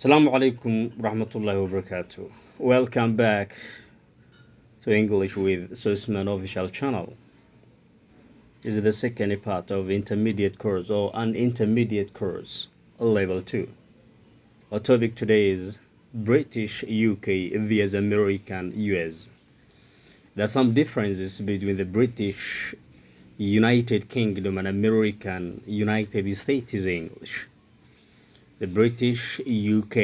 Assalamu alaikum rahmatullahi wabarakatuh. Welcome back to English with Sosman official channel. This is the second part of intermediate course or an intermediate course, level 2. Our topic today is British UK vs American US. There are some differences between the British United Kingdom and American United States English. The British UK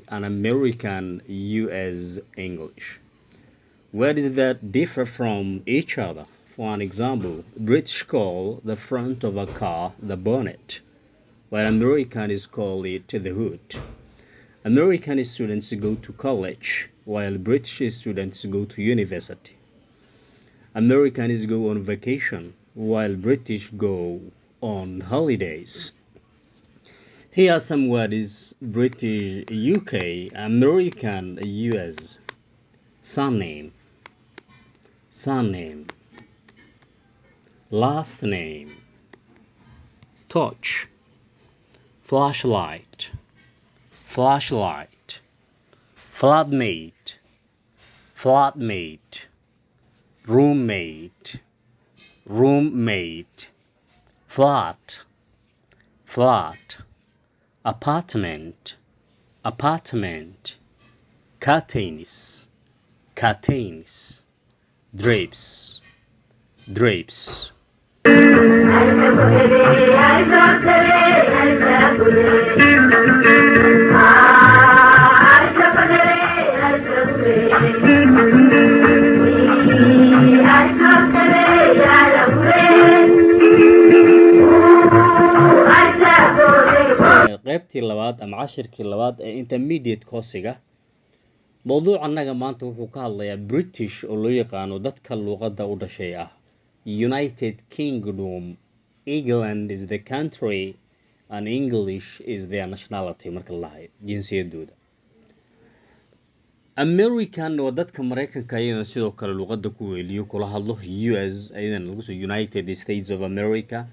and American US English. Where does that differ from each other? For an example, British call the front of a car the bonnet, while Americans call it the hood. American students go to college, while British students go to university. Americans go on vacation, while British go on holidays. Here are some words: British UK, American US. Surname, surname, last name, torch, flashlight, flashlight, flatmate, flatmate, roommate, roommate, flat, flat, apartment, apartment, curtains, curtains, drapes, drapes. Qaybtii labaad ama cashirkii labaad ee intermediate course-iga. Mowduuc annaga maanta wuxuu ka hadlayaa British, oo loo yaqaano dadka luuqadda u dhashay ah, United Kingdom. England is the country and English is their nationality, marka la lahayo jinsiyadooda. American waa dadka Maraykanka, ayadana sidoo kale luuqadda ku weeliyo kula hadlo. US ayadana lagu soo United States of America.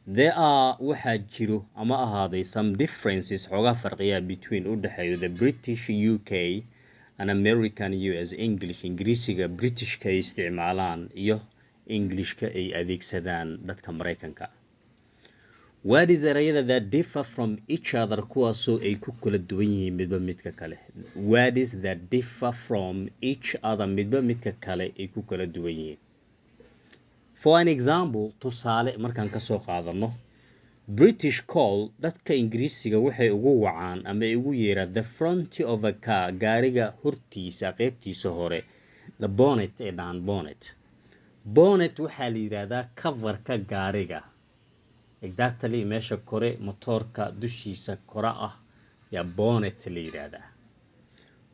There are, waxaa jiro ama ahaaday, some differences, xoogaa farqiya, between, u dhexeeyo, the British UK and American US English, Ingiriisiga Britishka ay isticmaalaan iyo Englishka ay adeegsadaan dadka Maraykanka. Words, erayada, that differ from each other, kuwaasoo ay ku kala duwan yihiin midba midka kale. Words that differ from each other, midba midka kale ay ku kala duwan yihiin. For an example, tusaale markaan kasoo qaadano, British call, dadka Ingiriisiga waxay ugu wacaan ama ay ugu yeeraan, the front of a car, gaariga hortiisa, qeybtiisa hore, the bonnet ee dhahan. Bonnet, bonnet waxaa la yidhaahdaa coverka gaariga, exactly meesha kore, motoorka dushiisa kore ah yaa bonnet la yidhaahdaa,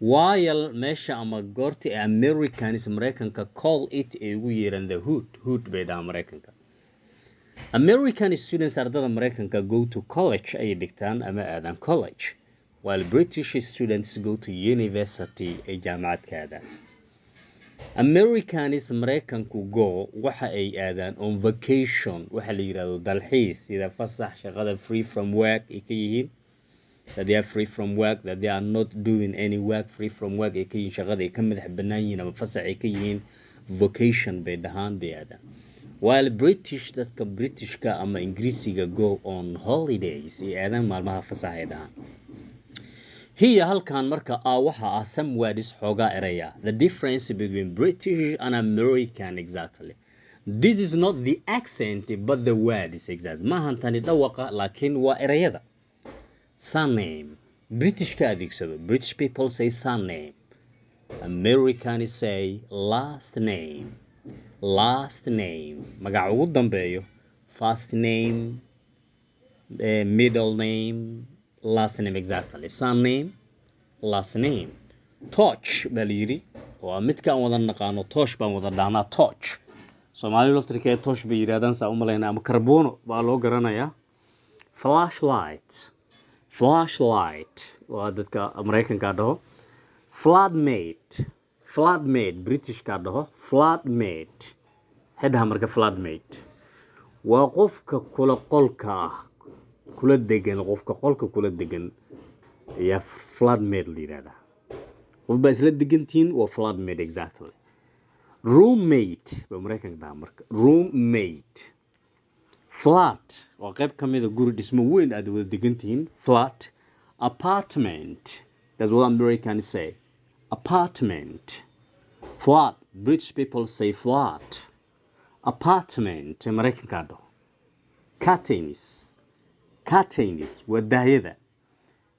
while meesha ama goorta ee Americans, Maraykanka, call it, ay ugu yeeraan, the hood. Hood bay dhahaan Maraykanka. American students, ardada Maraykanka, go to college, ayay dhigtaan ama aadaan college, while British students go to university, ay jaamacad ka aadaan. Americans, Maraykanku, go, waxa ay aadaan, on vacation, waxa la yidhahdo dalxiis, sida fasax shaqada, free from work ay ka yihiin, that they are free from work, that they are not doing any work, free from work ay ka yihiin, shaqada ay ka madax bannaan yihiin ama fasax ay ka yihiin, vacation bay dhahaan, bay aadaan, while British, dadka Britishka ama Ingiriisiga, go on holidays, ay aadaan maalmaha fasax ay dhahaan. Here, halkan marka ah, waxa ah some words, xoogaa eraya, the difference between British and American. Exactly, this is not the accent but the words. Exactly, maahan tani dhawaqa, laakiin waa erayada. Surname, British ka adeegsado, British people say surname. Americans say last name. Last name, magaca ugu dambeeyo. First name, middle name, last name. Exactly, surname, last name. Torch baa la yidhi, waa midka aan wada naqaano, torch baan wada dhahnaa. Torch Soomaali laftirkeeda torch bay yidhahdaan, saa u malaynaa, ama karbono baa loo garanayaa. Flashlight, flashlight waa dadka Maraykanka dhaho. Flatmate, flatmate Britishka dhaho. Flatmate xidhaha marka, flatmate waa qofka kula qolka ah, kula degan, qofka qolka kula degan. Ayaa flatmate la yidhahdaa. Qof baa isla degantihiin, waa flatmate, exactly. Roommate baa Maraykanka dhahaa. Marka roommate, flat waa qayb ka mida guri dhismo weyn aad wada degantihiin, flat. Apartment, that's what Americans say, apartment. Flat, British people say flat. Apartment Maraykankaa dhaho. Curtains, curtains waa daahyada.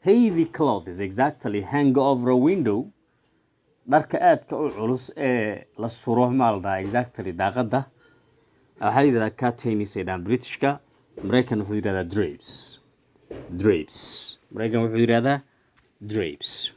Heavy clothes, exactly, hang over a window. Dharka aadka u culus ee la suro maa la dhahaa exactly daaqada? Waxaa la yidhahdaa curtains ay dhahaan Britishka. Maraykan wuxuu yidhahdaa drapes. Drapes, Maraykan wuxuu yidhahdaa drapes.